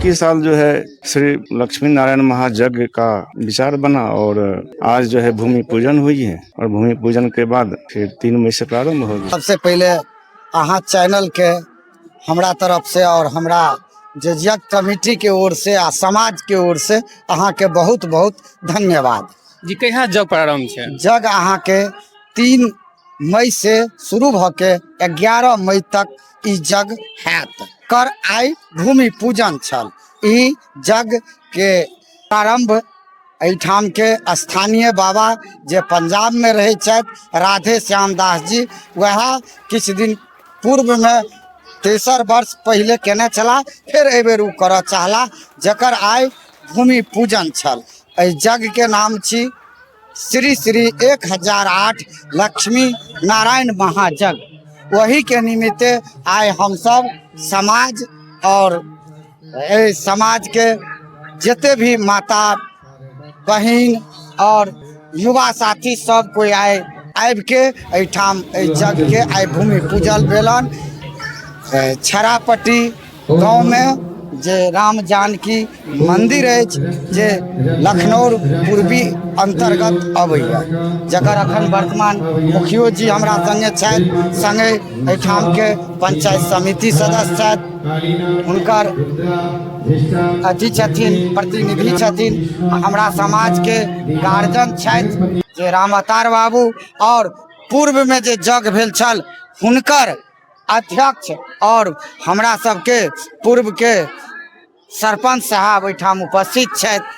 की साल जो है श्री लक्ष्मी नारायण महायज्ञ का विचार बना और आज जो है भूमि पूजन हुई है और भूमि पूजन के बाद फिर 3 मई से प्रारंभ होगी। सबसे पहले अहाँ चैनल के हमरा तरफ से और हमरा जे यज्ञ कमिटी के ओर से आ समाज के ओर से अहाँ के बहुत बहुत धन्यवाद। जी, कहिया यज्ञ प्रारंभ छै? यज्ञ अहाँ के 3 मई से शुरू भ के 11 मई तक ई यज्ञ हैत। कर आइ भूमि पूजन छल। ई यज्ञ के प्रारंभ एहिठाम के स्थानीय बाबा जे पंजाब में रहै छथि राधे श्याम दास जी, वएह किछु दिन पूर्व में तेसर वर्ष पहिले केने छलाह, फेर एहिबेर ओ करऽ चाहला, जकर आइ भूमि पूजन छल। एहि यज्ञ के नाम छी श्री श्री 1008 लक्ष्मी नारायण महायज्ञ। ओही के निमित्ते आइ हमसब समाज और एहि समाज के जते भी माता बहिन और युवा साथी सब कोई आइ आबि के एहिठाम एहि यज्ञ के आइ भूमि पूजल भेलन। छेरापट्टी गाँव में जे राम जानकी मंदिर अछि जे लखनऊ पूर्वी अंतर्गत अबैया, जकर अखन वर्तमान मुखियो जी हमरा संगे छथि, संगे एहिठाम के पंचायत समिति सदस्य छथि, हुनकर अथी छथिन, प्रतिनिधि छथिन, हमरा समाज के गार्जियन छथि जे रामअवतार बाबू, और पूर्व में जे यज्ञ भेल छल हुनकर अध्यक्ष और हमरा सबके पूर्व के सरपंच साहब एहिठाम उपस्थित छथि।